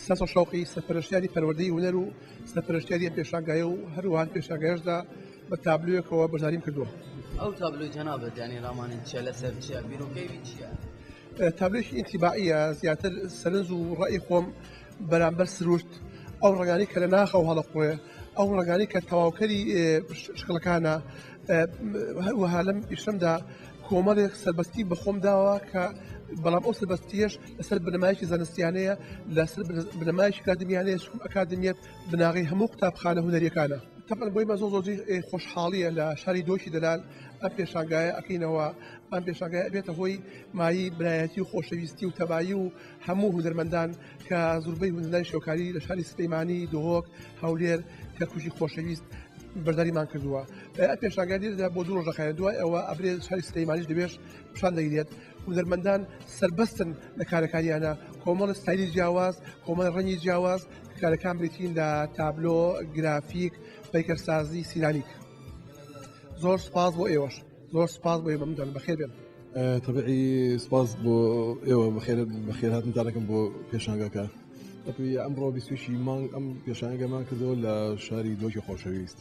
ساسۆ شەوقی سەرپەرشتیاری پەروەردەی هونەر و سەرپەرشتیاری ئەم پێشانگایە و هەروەها پێشانگایشدا بە تابلۆیەکەوە بەشداریم کردووە. ئەو تابلۆی جەنابت یانی ڕامانت چیە لەسەر چیە بیرۆکەی وی چیە؟ تابلۆیەکی ئینتیباعیە زیاتر سەرنج و ڕەئی خۆم بەرامبەر سروشت ئەو ڕەنگانەی کە لە ناخەوە هەڵەقوڕێ ئەو ڕەنگانەی کە تەواوکەری شکڵەکانە هەروەها لەم ئیشەمدا کۆمەڵێک سەربەستی بە خۆم داوە کە بەڵام ئەو سەربەستیەش لەسەر بنەمایەکی زانستیانەیە لەسەر بنەمایەکی ئەکادمیانەیە چونکە ئەکادمیەت بناغەی هەموو قوتابخانە هونەریەکانە. تەبعەن بۆی مە زۆر زۆر جێی خۆشحاڵیە لە شاری دۆکی دەلال ئەم پێشانگایە ئەکەینەوە ئەم پێشانگایە ئەبێتە هۆی مایەی برایەتی و خۆشەویستی و تەبایی و هەموو هونەرمەندان کە زوربەی هونەرمەندانی شێوەکاری لە شاری سلێمانی دهۆک هەولێر کەرکوکی خۆشەویست بەشداریمان کردووە ئەم پێشانگای لێرەدا بۆ دوو ڕۆژ دەخایەن دوای ئەوە ئەبرێت شاری سلێمانیش لەوێش پیشان دەگرێت هونەرمەندان سەربەستن لە کارەکانیانە کۆمەڵە ستایلی جیاواز کۆمەڵە ڕەنگی جیاواز کارەکان بریتین لە تابلۆ گرافیک پەیکەرسازی سیرامیک زۆر سپاس بۆ ئێوەش زۆر سپاس بۆ ئێوە مندان بەخێر بێن. تەبعی سپاس بۆ ئێوە بەخێر بەخێرهاتنتان دەکەم بۆ پێشانگەکە. تەبعی ئەمڕۆ 21 مانگ ئەم پێشانگەمان کردەوە لە شاری دۆکی خۆشەویست.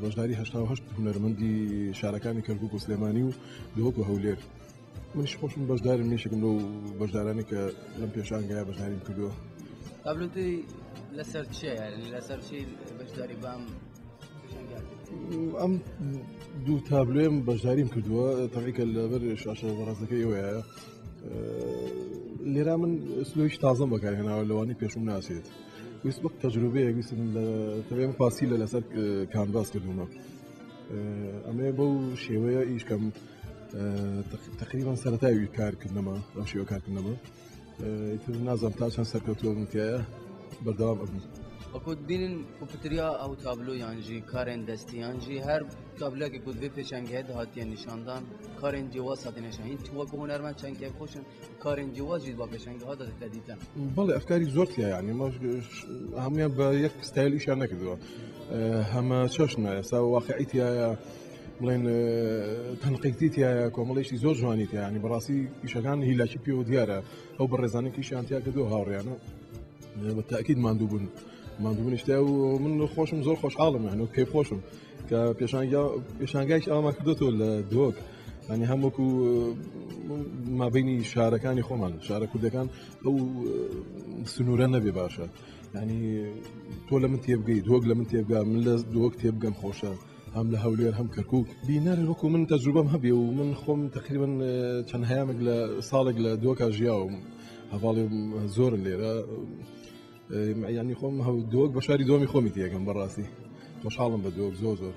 بەشداری 88 هونەرمەندی شارەکانی کەرکوک و سلێمانی و دهۆک و هەولێر. منیش خۆشم بەشدارم یەکێکم لەو بەشدارانەی کە لەم پێشانگایە بەشداریم کردووە. تابلۆ توی لەسەر چیە یعنی لەسەر چی بەشداری بام ئەم دوو تابلۆیم بەشداریم کردووە تەبعی کە لەبەر شاشە بەڕێزەکەی ئێوەیە لێرا من سلۆیش تازەم بەکارهێناوە لەوانی پێشوم ناسێت ویست وەک تەجروبەیەک ویستم لە تەبعی پاسیلە لەسەر کانڤاس کردوومە ئەمەیە بەو شێوەیە ئیش کەم تقریبا سەرەتای کارکردنەمە ئەو شێوە کارکردنەمە ئیتر نازانم تا چەند سەرکەوتووە بم تایە بەردەوام ئەبم. وەکو دبینن ku pitriya ew tablo yan jî karên destî yan jî her tabloyekê ku divê pêşengehê de hatiye nîşandan karên cîwaz hatine nîşan hîn wekû hunermend çend kêfxweş in karên cîwaz jî di ba pêşengeha de dite dîtin. بەڵێ ئەفکاری زۆر تیا یعنی هەموویان بە یەک ستایل ئیشیان نەکردووە هەمە چەشنە ئێستا واقعی تایە بڵێن تەنقیدی تایە کۆمەڵێکی زۆر جوانی تیا ینی بەڕاستی ئیشەکان هیلاکی پێوە دیارە ئەو بەڕێزانە کیشیان تیا کردو هاوڕیانە بە تاکید ماندوو بوون ماندووبوونیش تیا و من خۆشم زۆر خۆشحاڵم یان و کەیف خۆشم کە پێشانگا پێشانگایش ئەومان کردوتەوە لە دۆک ینی هەم وەکو مابینی شارەکانی خۆمان شارە کوردەکان ئەو سنوورە نەبێ باشە ینی تۆ لە من تێبگەی دۆک لە من تێبگا من لە دۆک تێبگەم خۆشە هەم لە هەولێر هەم کەرکک بینەر وەکو من تەجروبەم هەبێ و من خۆم تقریبن چەند هەیامێک لە ساڵێک لە دۆکا ژیاوم هەواڵی زۆرن لێرە ینی خۆم دۆک بە شاری دۆمی خۆمی تێگەم بەڕاستی خۆشحاڵم بە دۆک زۆر زۆر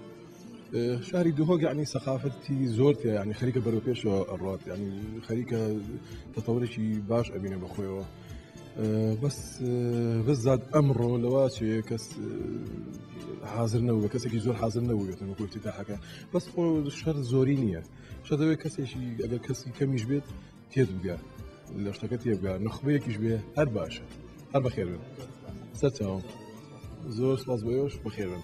شاری دهۆک یعنی سەقافەتی زۆر تیا ینی خەریکە بەرەو پێشەوە ئەڕات ینی خەریکە تەتەورێکی باش ئەبینە بەخۆیەوە بەس بەزاد ئەمڕۆ لەوە چێ کەس حاضر نەبوو کەسێکی زۆر حاضر نەبوو وەکو افتتاحەکە بەس خۆ شەر زۆری نییە شە دەوێت کەسێکی ئەگەر کەسی کەمیش بێت تێت بگە لە شتەکە تێبگە نخبەیەکیش بێ هەر باشە هەر بەخێر بن سەر چاوم زۆر سپاس بۆ ئێوەش بەخێر بن.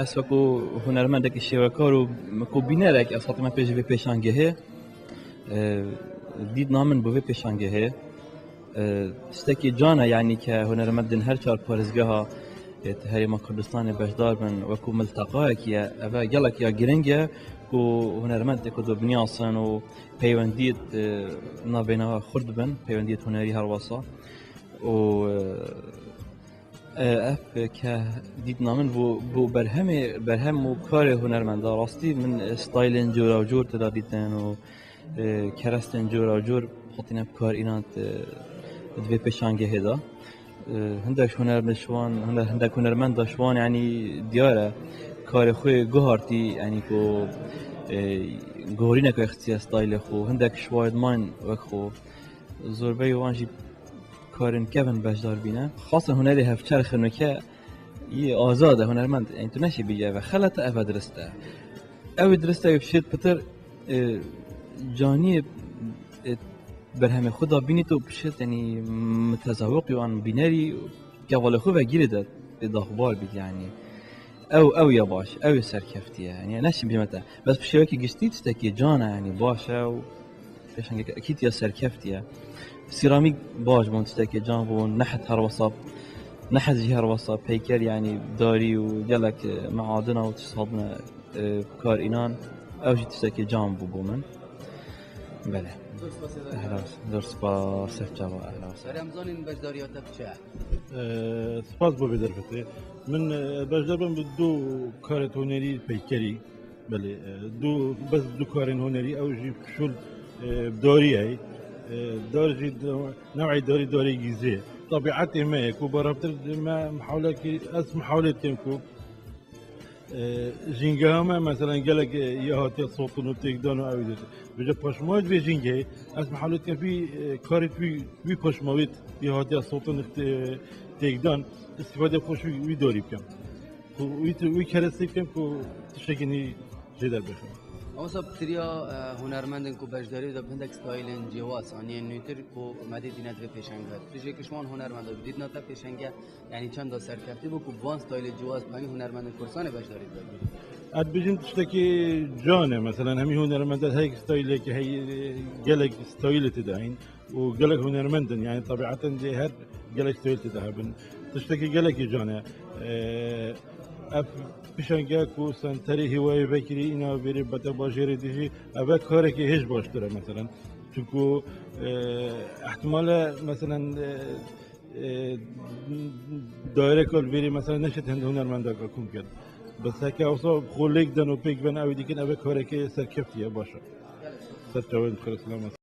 ئەس وەکو هونەرمەندێکی شێوەکار و وەکو بینەرێک ئەس هاتمە پێش vê pêşangehê دیدنا من بۆ vê pêşangehê tiştekî can e yanî ke hunermendên her çar parêzgeha herêma Kurdistanê beşdar bin wekû milteqayekî ye ev e gelek ya giring e کو هونەرمەند کو دو بنیاسن و پەیوەندیت نابینەوە خورد بن، پەیوەندیت هونەری هەروەسا و ئەف کە دیتنا من بۆ بەرهەمێ بەرهەم و کارێ هونەرمەندا، ڕاستی من ستایلên جۆرا و جۆر تێدا دیتن و کەرەستên جۆرا و جۆر هاتینە بکار ئینات دوێ پێشانگەهێدا. هەندێک هونەر شوان، هەندێک هونەرمەندە شوان، ینی دیارە کارێ خۆی گوهارتی، ینی کو گۆرینەکە اختیە ستایلێ خۆ، هەندێک شوایدمان وەک خۆ، زۆربەی وانژی کارن کەڤن بەشدار بینە. خاصە هونەری هەفچەر خنوکە ئازادە هونەرمەند، یعنی تو نەشی بگە ئەvە خەلەتە ئەvە درستە، ئەو درستە بشێت پتر جانی بەرهەمê خۆدا بینیت و بشێت، ینی متەزەوقی وان بینەری گەواڵە خۆ بەگیرێ داخبار بیت، یعنی ئەو ئەو یا باش ئەو سەرکەفتیە، یعنی نەشیم بێمەتە بەس پشێوەکی گشتی تشتێکی جانە، ینی باشە و پێشەنگەکە ئەکید یا سەرکەفتیە. سیرامیک باش بوون، تشتێکی جان بوون، نەحت هەروەسا نەحەزی هەروەسا پەیکەر، ینی داری و gelek معادنە و تشت هاتنە بکار ئینان، ئەو ژی تشتێکی جان بوو بۆ من. بەێ زۆر سپاس، سەرچاوە. ئەهلا وسهلا. رەمزانین بەشداریاتە بچە. سپاس بۆ بێدەرفەتێ. من بەشدار بم دوو کارت هونەری پەیکەری، بەێ دوو، بەس دوو کارên هونەری، ئەو ژی پشول داریە، دارجی نوعی داری داری گیزێ طبيعت ما کو بەرابتر ما محاولة ئەس محاولة کەم کو ژینگەهامە مثلا gelek ya hatiye sotin و تێکدان و ئەوی بجە پشماوت بێ ژینگەی، ئەس محاولة کەم وی کارت وی پشماوت یا هاتیە sotin تێکدان استفاده خوش وی داری بکەم، وی کەرەسی بکەم کو تشتێکی جێ دەربخم. ئەوسا پتریا هونەرمەندن کو بەشداری دە هەندێک ستایلên جیواز ئانیên نوێتر کو مەدی دینە vê pêşenge. تژێکش wan هونەرمەندە دیدناتە پێشەنگە، یعنی چەندە سەرکەفتی بوو کو وان ستایل جیواز هەمی هونەرمەندن کوردستانê بەشداری دە. ئەد بژین تشتێکی جانە، مثلا هەمی هونەرمەندە هەیە ستایلێکی هەی، gelek ستایل تداین و gelek هونەرمەندن، یعنی طبیعەتەن دێ هەر gelek ستایل تدا هەبن، تشتێکی gelekî جانە. ئەف پیشەنگە کو سەنتەری هیوای بەکری ئینا بێرێ بەتە باژێرê dijî ئەvە کارێکی هێش باشترە، مثلا چونکو احتمالە مثلا دایره کل بێری مثلا نشت هەند هونەرمەندەکە کون کرد، بەس هەکە ئەوسا خۆ لێک دەن و پێک بن ئەوی دیکن ئەvە کارێکی سەرکەفتیە باشە. سەرچاوەی بخێر، سلامەت.